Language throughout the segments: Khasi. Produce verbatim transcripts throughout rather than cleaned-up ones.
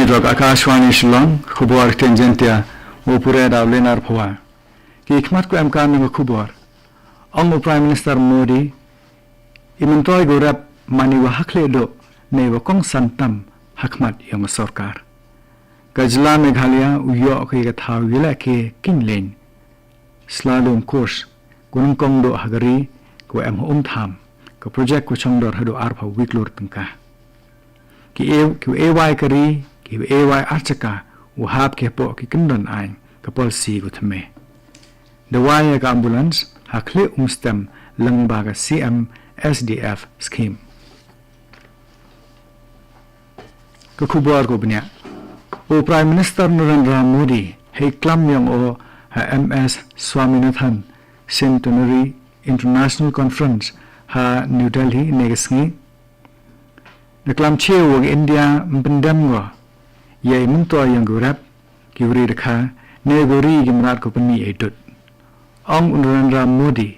Dok Akashvani Shillong, khubor ktien Jaiñtia, u pule da u Lenar Phawa. Ki khmat ko em kam ïa ka khubor. Ong u Prime Minister Modi, i myntoi ko rep man iwa ha khlieh duh, ne iwa kongsan tam ha khmat ïa ka sorkar. Ka jylla Meghalaya u ïoh ka ïa ka thaw ïalehke kynleng slalom course, ko nyngkong duh ha ka ri, ko em ha Umtham, ka project ko shong dor haduh arphew wi klur tyngka. Ki e, ki e wai ka ri, ki e wai ar chaka, u hap ki hapoh ki kyndon aiñ, ka policy ko thymme. Da wai ïa ka ambulance ha khlieh Umstem lyngba ka C M S D F scheme. Ka khubor ko bniah. U Prime Minister Narendra Modi hei klam ïong o ha M S Swaminathan Centenary International Conference ha New Delhi ne ka sngi. Da klam chew wa ka India ym pyndem ko ïa i myntoi ïong ko rep, ki ri da kha, ne ko ri ki mrad ko pynmih ïa i dud. Ong u Narendra Modi,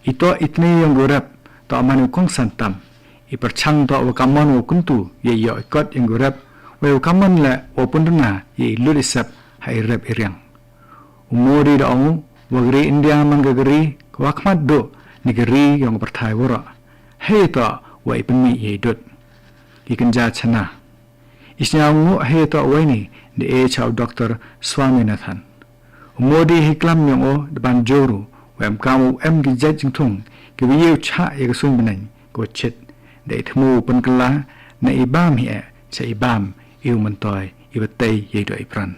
i toh i tnei ïong ko rep, toh man u kongsan tam, i pyrchang toh wa kammon wa kyntu ïa i ïoh i kot ïong ko rep, wa u kammon leh wa pynduna ïa i lut i sep ha i rep i riang. U Modi da ong u wa ka ri India man ka ri ka wa khmat duh ne ka ri ïong ka pyrthai waroh. Hei toh wa i pynmih ïa i dud, i kynja chana. I sñiaw nguh hei toh wa ini da e cha u Doktor Swaminathan. U Modi hei klam ïong o da ban jur u wa em kam u em ki jait jingthung ki wa ïew chah ïa ka suiñ bneng ka wa chit, da i thmu u pynkylla na i bam hi eh cha i bam i u myntoi i wa tei ïa i doh i pran.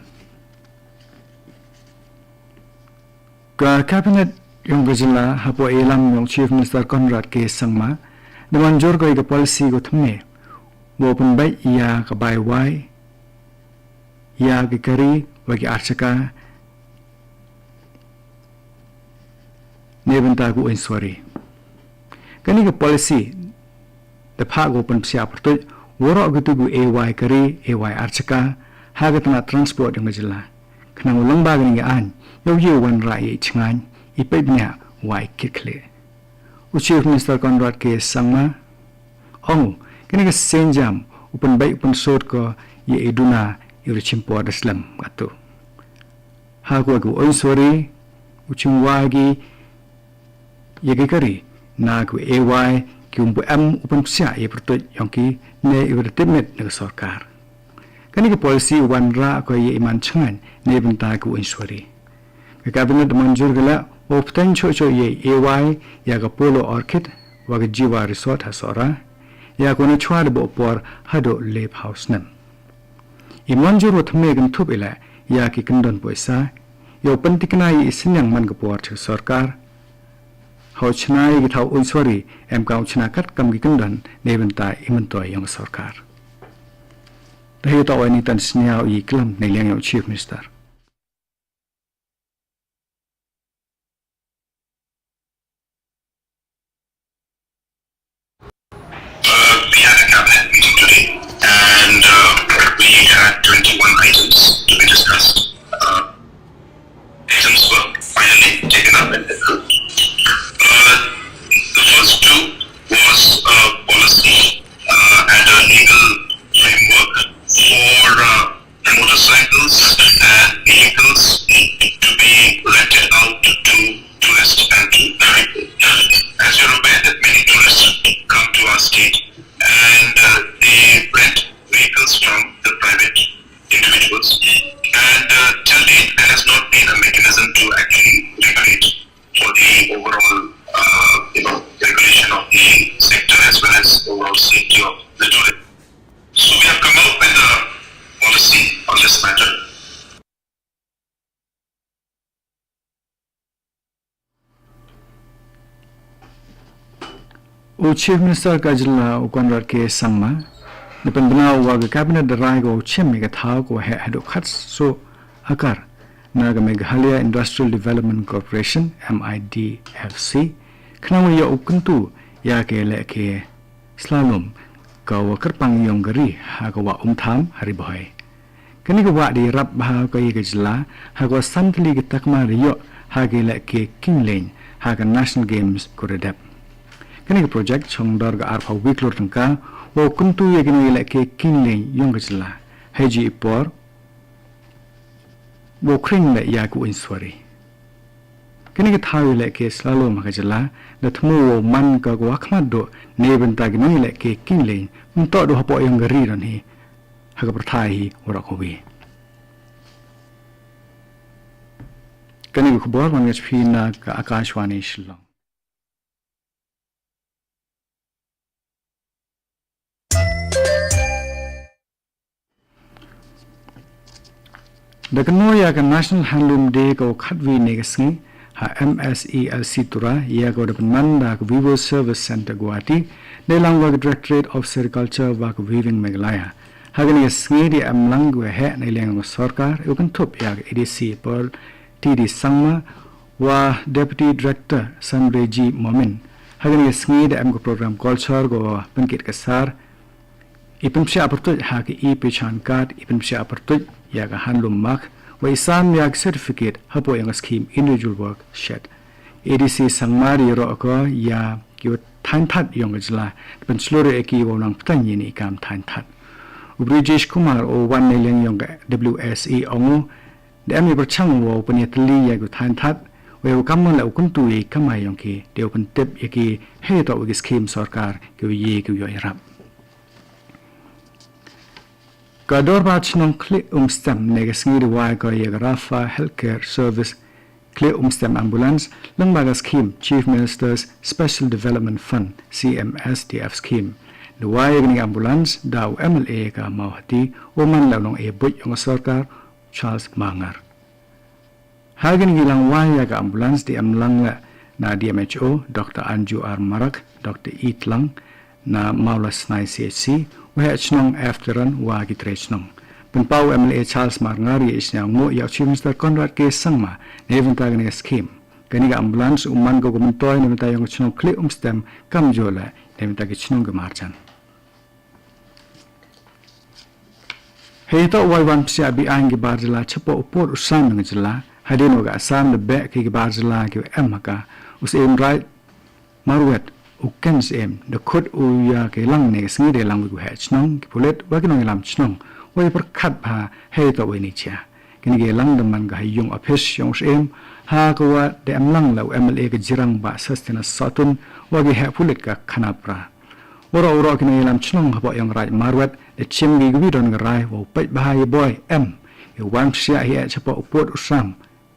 Ka Cabinet ïong ka jylla hapoh i lam ïong Chief Minister Conrad K Sangma da mynjur ko ïa ka policy ko thymme wa u pynbeit ïa ka bai wai ïa ki kari wa ki ar chaka ne bynta ko uiñ suwari. Kani ka policy da phah ko pynpsiah pyrtuid waroh kitu ko e wai kari, e wai ar chaka ha ka tnat transport ïong ka jylla. Khnang u lyngba kani ka aiñ ïa u ïew wanrah ïa i chngaiñ, i peit bniah wa i kit khlieh. U Chief Minister Conrad K Sangma ong u kani ka sienjam u pynbeit u pynsud ko ïa i duna ïa u da chim por da slem katu. Ha ko ko uiñ suwari u chim wa ki ïa ki kari na ko e wai ki um pu em u pynpsiah ïa pyrtuid ïong ki ne i wa da tipmit na ka sorkar. Kani ka policy u wanrah ko ïa i man chngaiñ ne bynta ko uiñ suwari. Ka Cabinet da mynjur ka leh wa u pteng choh choh ïa i e wai ïa ka Polo Orchid wa ka Jiwa Resort ha Sohra ïa ko na chwa da boh por haduh le phaw snem. I mynjur wa thymme kynthup i leh ïa ki kyndon poisa ïa u pyntikna ïa i synñiang man ka por cha ka sorkar. Ha u chna ïa ki thaw uiñ suwari em kam u chna katkam ki kyndon ne bynta i myntoi ïong ka sorkar. Da hei toh wa ini tan sñiaw i klam ne liang ïong Chief Minister. Uh, we had a cabinet meeting today, and uh, we had twenty-one items to be discussed. Uh, items were finally taken up and approved. Uh, the first two was a policy uh, and a legal framework for uh, motorcycles and vehicles to be rented out to tourists and to people. As you're aware that many tourists come to our state and uh, they rent vehicles from the private individuals. And uh, till date, there has not been a mechanism to actually regulate for the overall, uh, you know, regulation of the sector as well as overall safety of the tourist. So we have come out with a policy on this matter. U Chief Minister ka jylla u Conrad K Sangma da pynbna u wa ka Cabinet da rai ko u chim ïa ka thaw ko heh haduh khatsaw akar na ka Meghalaya Industrial Development Corporation, M I D F C, khnang u ïoh u kyntu ïa ka lehke slalom ka wa kyrpang ïong ka ri ha ka wah Umtham ha Ri Bhoi. Kane ka wah da ïarap bha ka ïa ka jylla ha ka wa san tylli ki takma da ïoh ha ka lehke kynleng ha ka National Games ko da dep. Kane ka project shong dor ka arphew wi klur tyngka wow kyntu ïa ki nongleh ke kynleng yong ka jylla ha i por wow khring leh ïa ka uiñ suwari. Kane ka thaw ïaleh ke slalom ha ka jylla da thmu wow man ka kwah khmat duh ne bynta ki nongleh ke kynleng, ym toh duh hapoh yong ka ri don hi, ha ka pyrthai hi waroh kawi. Kane ka khubor wan ka jong phi na ka Akashvani Shillong. Da kynnoh ïa ka National Handloom Day ka u khatwi ne ka sngi ha M S E L C Tura, ïa ka u da pynman da ka Vivo Service Centre Guwahati, da lang wa ka Directorate of Sericulture wa ka Weaving Meghalaya. Ha kane ka sngi da em lang ka heh na liang ka sorkar, u kynthup ïa ka A D C Pearl T D Sangma wa Deputy Director Sandre G Momin. Ha kane ka sngi da em ka program culture ka wa pynkit ka sar, i pynpsiah pyrtuid ha ka e-pechan card, i pynpsiah pyrtuid ïa ka handloom mark, wa i sam ïa ka certificate hapoh ïa ka scheme individual work shed. A D C Sangma da ïaroh ko ïa ki wa thaiñ that yong ka jylla, pynshlur ïa ki wa nang ptang ïa i kam thaiñ that. U Brijesh Kumar u wan na liang yong ka W S E ong u, da em i pyrchang wow pynïatylli ïa ki thaiñ that, wei u kam mon la u kyntu ïa i kamai yong ki, da u pyntip ïa ki hei toh wa ki scheme sorkar ki wa ïa ki wa ïarap. Ka dorbar chnong Khlieh Umstem ne ka sngi da wai ko ïa ka Rapha Healthcare Service Khlieh Umstem Ambulance, lang ba ka scheme Chief Minister's Special Development Fund, C M S D F scheme. Da wai ïa kane ka ambulance da u M L A ka Mawhati, u man la u nong e buit yong ka sorkar, Charles Marngar. Ha kane ka lang wai ïa ka ambulance da em lang la na D M H O, Doctor Anju R Marak, Doctor E Tlang, na Mawla Snai C H C, wa heh chnong F Teran wa ki tre chnong. Pynpaw M L A Charles Marngar ïa i sniang mo ïa u Chief Minister Conrad K Sangma, ne bynta kane ka scheme. Kane ka ambulance u man ko ka myntoi ne bynta yong ka chnong Khlieh Umstem kamjooh la, ne bynta ki chnong ki marjan. Hei toh wai wan psiah biang ki bar jylla chapoh u pud u sam yong ka jylla, hadien wa ka Assam da beh ki bar jylla ki em ha ka, u Syiem Raij Marwet, u Ken Syiem, da khot u ïa ka lang ne ka sngi da lang wa ki heh chnong, ki pulit, wa ki nongïalam chnong, wa i pyrkhat bha hei toh wa i ni chia. Kane ka lang da man ka ha yung ophis yong u Syiem, ha ka wa da em lang la u M L A ka Jirang Bah Sosthenes Sohtun, wa ki heh pulit ka Khanapra. Waroh waroh ki nongïalam chnong hapoh yong Raij Marwet, da chim ki ka wi don ka rai, wa u peit bha ïa boi, em, ïa wan psiah hi eh chapoh u pud u sam,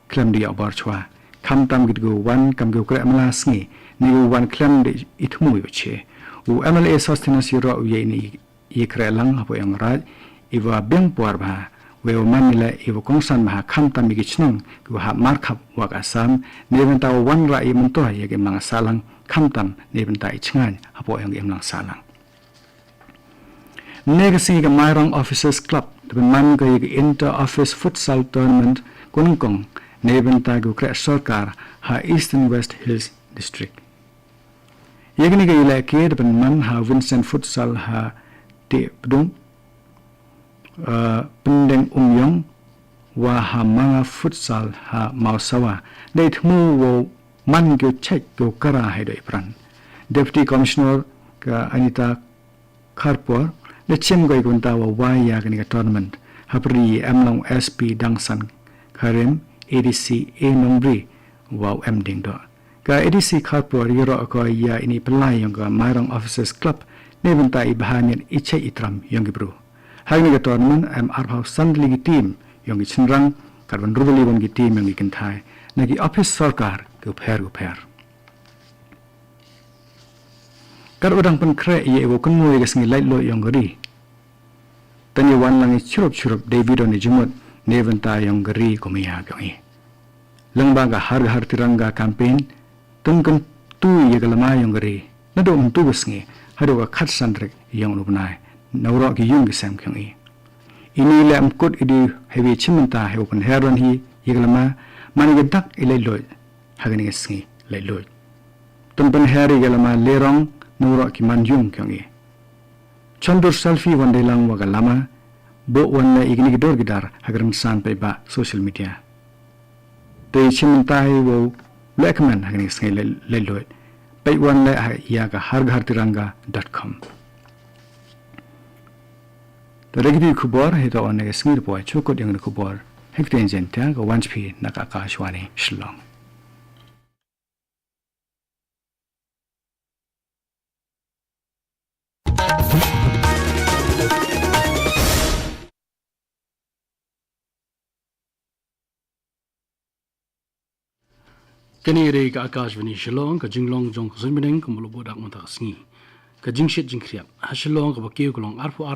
khlem da ïoh bor chwa. Khamtam ki da ka wan kam ki u kreh mala sngi, ne ka wan khlem da i thmu ïa u che. U M L A Sosthenes ïaroh u ïa ini i kreh lang hapoh yong Raij, i wa biang por bha, wei wa man i la i wa kongsan bha khamtam ïa ki chnong, ki wa hap markhap wa ka Assam, ne bynta wa wanrah i myntoi ïa ki imlang sahlang, khamtam ne bynta i chngaiñ hapoh yong ki imlang sahlang. Ne ka sngi ka Mairang Officers Club, da pynman ka ïa ka Inter Office Futsal Tournament, kongkong, ne bynta ki u kreh sorkar, ha Eastern West Hills District. Ïa kane ka ïalehke da pynman ha Vincent Futsal ha Tiepdung, eh, Pyndeng Umïong, wa ha Manga Futsal ha Mawsawa. Da i thmu wow man ki u chait ki u kara hei doh i pran. Deputy Commissioner ka Anita Kharpur, da chim ko i ka bynta wa wai ïa kane ka tournament. Hapyrdi em lang u S P Dangsan Kharim, A D C A Nongbri, wa u M Ding Doh. Ka A D C Kharpur ïaroh ko ïa ini i pynlai yong ka Mairang Officers Club, ne bynta i bha miat i chait i tram yong ki bru. Ha kane ka tournament em arphew san tylli ki team yong ki chynrang, katba hynriew tylli won ki team yong ki kynthai, na ki ophis sorkar ki u pher ki u pher. Katba dang pynkhreh ïa i wa kynmaw ïa ka sngi laitluid yong ka ri. Tang ïa wan lang i chirup chirup David Oni Jumut, ne bynta yong ka ri kumya yong i. Lyngba ka Har Ghar Tiranga campaign, tang kyntu ïa ka lama yong ka ri. Naduh myntu ka sngi, haduh ka khatsan tarik yong u bnai. Na waroh ki yung ki sem yong i. Ini leh mkut i dei hei wa chim bynta hei wa pynher don hi, ïa ka lama, man i ka dak i laitluid. Ha kane ka sngi laitluid. Tang pynher ïa ka lama lyrong na waroh ki man yung yong i. Chon dur selfie wan dei lang wa ka lama, buh wan leh ïa kine ki dur ki dar ha ka rynsan paidbah social media. Te chim bynta hei wow leh kmen ha kane ka sngi laitluid. Peit wan leh ha ïa ka har ghar tiranga dot com. Re ki khubor hi to on ne sngi de poi chukot yang de khubor. Hek ten jen tiang ka wan phi na ka Akashvani Shillong. Kane re ka Akashvani Shillong, ka jinglong jong ka Zomi Bneng, kumba la buh dak mynta ka sngi. Ka jingshit jingkhriat ha Shillong kaba kiew ka long arphew ar